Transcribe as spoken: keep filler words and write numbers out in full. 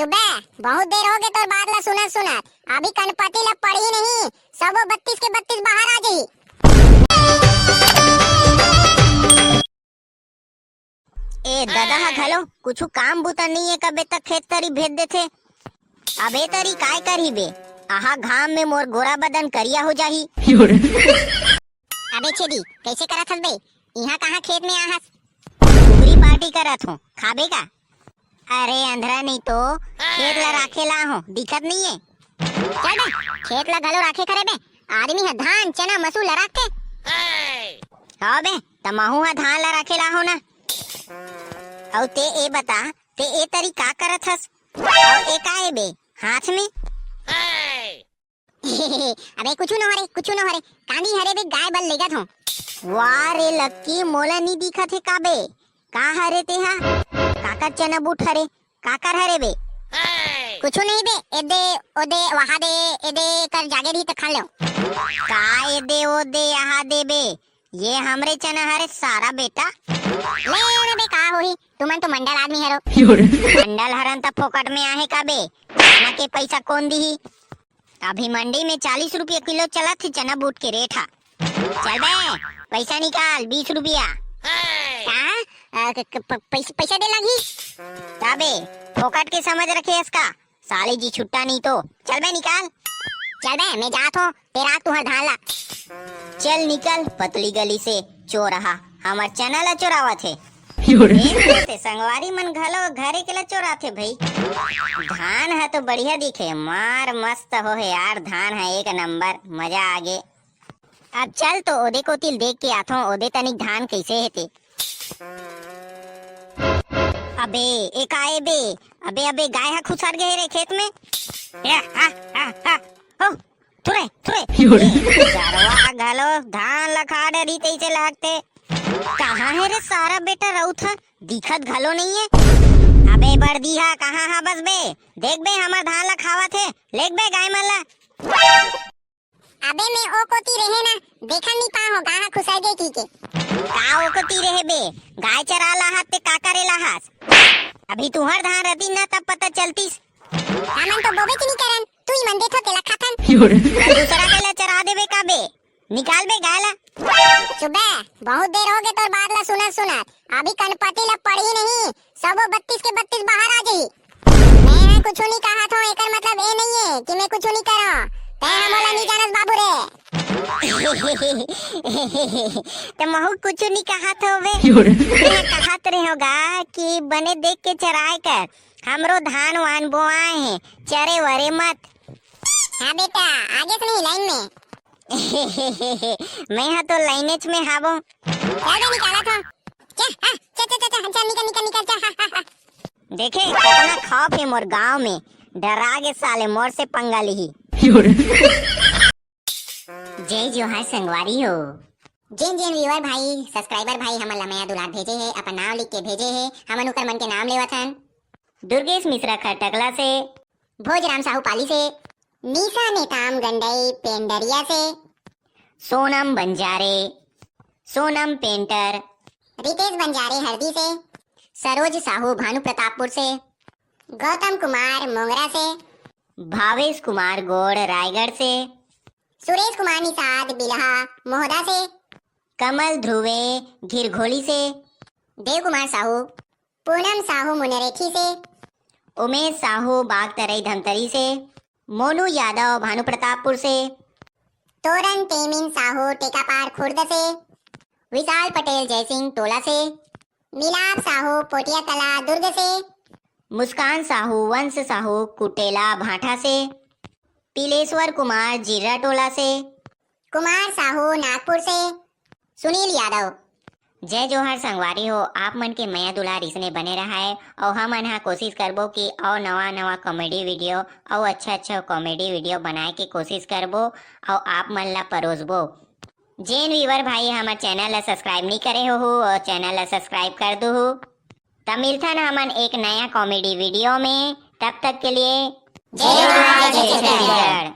बे, बहुत देर हो गए तोर बात ला सुनत सुनत। अभी कनपति ला पड़ही नहीं, सबो बत्तीस के बत्तीस बाहर आ जाही। ए ददा हा घलो कुछु काम बुता नहीं है, कबे तक खेत तरी भेज देथे। अब ए तरी काय करही बे? आहा, घाम में मोर गोरा बदन करिया हो जाही। अबे छेदी, कैसे करत हस बे? इहाँ कहाँ खेत में आहस? कुकरी पार्टी करत हूँ, खाबे का? अरे अंधरा नहीं तो, खेत ला राखे ला हूँ, दिखत नहीं है। चल बे, खेत ला घलो राखे करे बे, आदमी है धान, चना, मसूर ला राखते। हाँ बे, त महू हा धान ला राखे ला हो ना। अउ ते ए बता, ते ए तरी का करत हस? अउ ए का ए बे, हाथ में? अबे कुछु न हरे, कुछु न हरे, कांदी हरे बे, गाय बर लेगत हूँ। वाह रे लक्की, मोला नी दिखत हे का बे? का हरे ते हा? काकर चना बूट हरे, काकर हरे बे? कुछु नहीं बे, एदे ओदे वहा दे, एदे कर जागे रही त खा लो। का एदे ओदे यहाँ दे बे? ये हमरे चना हरे सारा बेटा। ले ना बे, का होही, तुमन तो मंडल आदमी हरो। मंडल हरन त फोकट में आहे का बे? चना के पैसा कौन दिही? अभी मंडी में चालीस रुपया किलो चलत हे चना बूट के रेट हा। चल बे, पैसा निकाल, बीस रुपया। का? अ, क-, क-, प-, पैस-, पैसा दे लगही? का बे, फोकट के समझ रखे हस का? साले जी छुट्टा नहीं तो। चल बे, निकाल। चल बे, मैं जात हूँ, तेरा तुहर धान ला। चल निकल पतली गली से, चोरहा, हमर चना ला चोरावत हे। ए, ते संगवारी मन घलो घरे के ला चोराथे भई। धान ह तो बढ़िया दिखे, मार मस्त हो हे यार, धान ह एक नंबर, मजा आ गे। अब चल तो ओदे कोतिल देख के आथों, ओदे तनिक धान कैसे हे ते। अबे, ए का ए बे? अबे, अबे, गाय ह खुसर गे रे खेत में। ए, हा, हा, हा, हो, थुरे, थुरे। योरे। ए, गरवा घलो धान ला खा डरही तइसे लागथे। कहाँ हे रे सारा बेटा रउत ह? दिखत घलो नहीं है। अबे बड़दी हा, कहाँ हा बस बे? देख बे, हमर धान ला खावत हे। लेग बे गाय मन ला। अबे मैं ओ कोती रहे ना, देखा नहीं पाहो, गाय ह खुसर गे की के। का ओ कोती रहे बे? गाय चरा लाहत ते का करे लाहस? अभी तुहर धान रहती ना तब पता चलतीस। हमन तो बोबे च नहीं करन, तू ही मन देथो तेला खाथन। योरे। त दूसरा के ला चरा देबे का बे? निकाल बे गाय ला। चुप बे, बहुत देर हो गे तोर बात ला सुनत सुनत। अभी कनपति ला पड़ही नहीं, सबो बत्तीस के बत्तीस बाहर आ जाही। मैं ह कुछु नहीं कहा थो, एकर मतलब ए नहीं है कि मैं कुछु नहीं करो। तै ह मोला नहीं जानस बाबू रे। ते महू कुछु नहीं कहा थो बे। योरे। मैं कहत रहे होगा कि बने देख के चराए कर, हमरो धान वान बोआए हैं, चरे वरे मत। हाँ बेटा, आगे से नहीं लाइन में। मैं हा तो लाइनेच में हावो। चल बे निकालत हो। चल, हाँ, चल, चल, चल, चल, चल, निकल, निकल, निकल, चल, हाँ, हाँ, हाँ। देखे, कितना खौफ है मोर गांव में, डरा गे साले मोर से पंगा लिही। जय जोहार संगवारी हो। जेन जेन व्यूअर भाई, सब्सक्राइबर भाई हमन ला मया दुलार भेजे हे, अपन नाम लिख के भेजे हे, हमन उकर मन के नाम लेवत हन। दुर्गेश मिश्रा खरटकला से, भोजराम साहू पाली से, निशा नेताम गंडई पेंडरिया से, सोनम बंजारे, सोनम पेंटर, रितेश बंजारे हरदी से, सरोज साहू भानु प्रतापपुर से, गौतम कुमार मोंगरा से, भावेश कुमार गोड़ रायगढ़ से, सुरेश कुमार निषाद बिलहा मोहदा से, कमल ध्रुवे घिरघोली से, देव कुमार साहू, पूनम साहू मुनरेठी से, उमेश साहू बागतरई धमतरी से, मोनू यादव भानु प्रतापपुर से, तोरन तेमिन साहू टेकापार खुर्द से, विशाल पटेल जयसिंह टोला से, मिलाप साहू पोटिया कला दुर्ग से, मुस्कान साहू वंश साहू कुटेला भाठा से, पीलेश्वर कुमार जिर्रा टोला से, कुमार साहू नागपुर से, सुनील यादव। जय जोहार संगवारी हो, आप मन के मया दुलार इसने बने रहाय अउ हमन हा कोशिश करबो कि अउ नवा नवा कॉमेडी वीडियो अउ अच्छा अच्छा कॉमेडी वीडियो बनाए के कोशिश करबो अउ आप मन ला परोसबो। जेन व्यूअर भाई हमर चैनल ला सब्सक्राइब नहीं करे हो, हो चैनल ला सब्सक्राइब कर दू। त मिलथन हमन एक नया कॉमेडी वीडियो में, तब तक के लिए जय जोहार, जय छत्तीसगढ़।